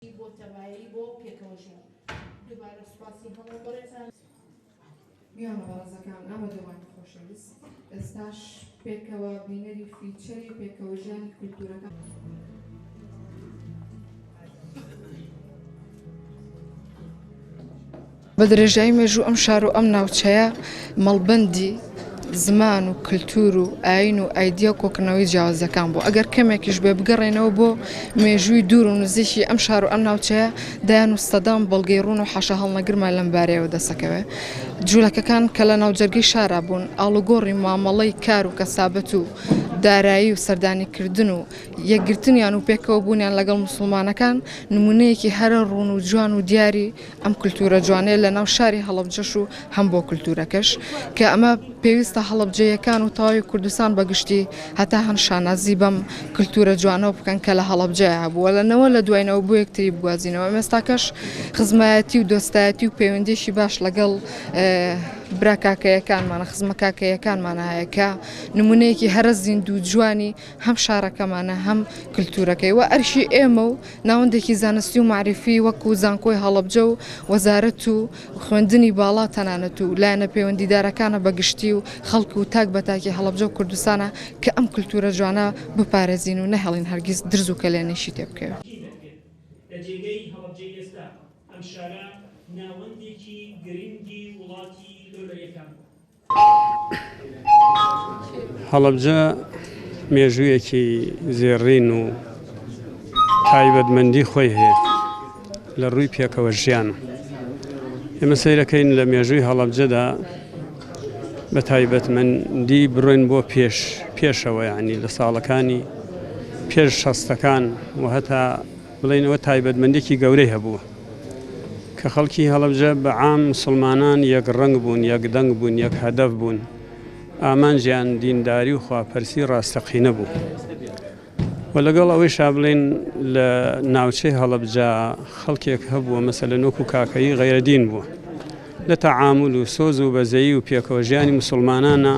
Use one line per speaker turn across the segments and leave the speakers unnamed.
بۆ تەبایی بۆ پێکەوەژیان. دووبارە سوپاسی هەموو بەڕێزان.
میوانە بەڕێزەکان ئامادەبووانی خۆشەویست ئێستاش پێکەوە بینەری feature ی پێکەوەژیانی کولتوورەکان. بە درێژایی مێژوو ئەم شار و ئەم ناوچەیە مەڵبەندی زمان و کلتور و ئایین و ئایدیا و کۆکردنەوەی جیاوازەکان بوو. ئەگەر کەمێکیش بێ بگەڕێینەوە بۆ مێژووی دوور و نزیکی ئەم شار و ئەم ناوچەیە، دەیان و سەدان بەڵگەی ڕوون و حاشاهەڵنەگرمان لەم بارەیەوە دەسەکەوێ. جوولەکەکان کە لە ناوجەرگەی شارا بوون، ئاڵوگۆڕی مامەڵەی کار و کەسابەت و دارایی و سەردانیکردن و یەکگرتنیان و پێکەوە بوونیان لەگەڵ موسڵمانەکان نموونەیەکی هەرە ڕوون و جوان و دیاری ئەم کولتوورە جوانەیە لە ناو شاری هەڵەبجەش و هەم بۆ کولتوورەکەش کە ئەمە پێویستە هەڵەبجەیەکان و تەواوی کوردستان بە گشتی هەتا هەن شانازی بەم کولتوورە جوانەوە بکەن کە لە هەڵەبجەیا هەبووە لە نەوە لە دوای نەوە بۆ یەکتری بگوازینەوە ئێستاکەش خزمایەتی و دۆستایەتی و پەیوەندیی باش لەگەڵ برا کاکەیەکانمانە خزمە کاکەیەکانمانە هەیە کە نمونەیەکی هەرە زیندوو جوانی هەم شارەکەمانە هەم کلتورەکەی وە ئەرکی ئێمە و ناوەندێکی زانستی و مەعریفی وەکو زانکۆی هەڵەبجە و وەزارەت و خوێندنی باڵا تەنانەت و لایەنە پەیوەندیدارەکانە بە گشتی و خەڵک و تاک بە تاکی هەڵەبجە و کوردستانە کە ئەم کلتورە جوانە بپارێزین و نەهێڵین هەرگیز درز و کەلێنێکی تێ بکەوێ.
لە جێگەی هەڵەبجەی ئێستا، ئەم شارە ناوەندێکی گرنگی وڵاتی لۆلۆیەکان بوو.
هەڵەبجە مێژوویەکی زێڕین و تایبەتمەندی خۆی هەیە لە ڕووی پێکەوە ژیان. ئێمە سەیرەکەین لە مێژووی هەڵەبجەدا بە تایبەتمەندی بڕۆین بۆ پێش پێشەوە یعنی لە ساڵەکانی پێش شەستەکان و هەتا بڵێین ئەوە تایبەتمەندێکی گەورەی هەبووە کە خەڵکی هەڵەبجە بە عام مسوڵمانان یەک ڕەنگ بوون، یەک دەنگ بوون، یەک هەدەف بوون، ئامانجیان دینداری و خواپەرسی ڕاستەقینە بوو. و لەگەڵ ئەوەیشا بڵێین لە ناوچەی هەڵەبجە خەڵکێک هەبووە مەسەلەن وەکوو کاکەیی غەیرەدین بووە. لە تەعامول و سۆز و بەزەیی و پێکەوەژیانی مسوڵمانانا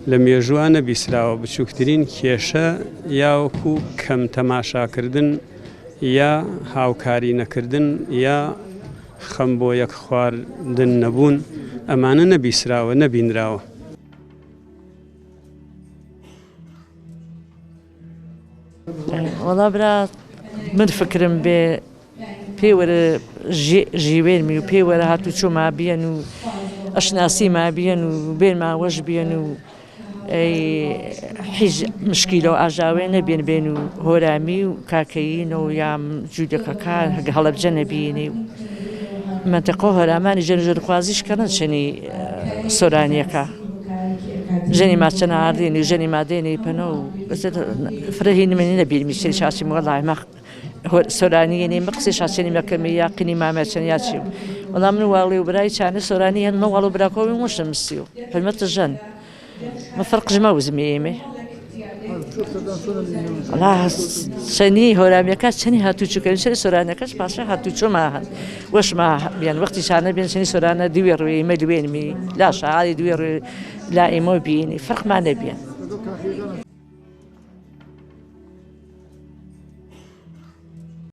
لە مێژووا نەبیسراوە بچووکترین کێشە یا وەکو کەم تەماشاکردن یا هاوکاری نەکردن یا خەم بۆ یەک خواردن نەبوون ئەمانە نەبیسراوە نەبینراوە.
وەڵا برا من فکرم بێ پێی وەرە ژیوێنمی و پێی وەرە هاتوچۆ ما بیەن و ئەشناسی ما بیەن و بێن ما وەش بیەن و حیز مشکیلە و ئاژاوێ نەبێن بێن و هۆرامی و کاکەیین و یام جوودەکەکان هەگە هەڵەبجە نەبینی و مەنتەقە هۆرامانی ژەن ژەنخوازیش کەنە چەنی سۆرانیەکە ژەنی ماچەنە ئاردێنی ژەنی مادێنی پەنۆ و فرە هینمێنی نەبیرمی چەنی شاسی وەڵای مەخ سۆرانی یەنی مە قسەی شاچێنی مەکەمی یا قنی مامە چەن یا چی وەڵام من واڵی و برای چانە سۆرانی هەن مە واڵ و براکۆوی مشم مسیو حرمەت ژەن مە فەرق ژمە وزمی ئێمێ وەڵا چەنی هۆرامیەکە چەنی هاتوچوکەن چەنی سۆرانەکەش پاشا هاتوچۆ ما هەن وەش ما بیان وەختی چانە بێن چەنی سۆرانە دوێ ڕوێ ئیمە دوێنمی لا شعاری دوێ ڕوێ لا ئیمە بینی فەرقمان نەبیان.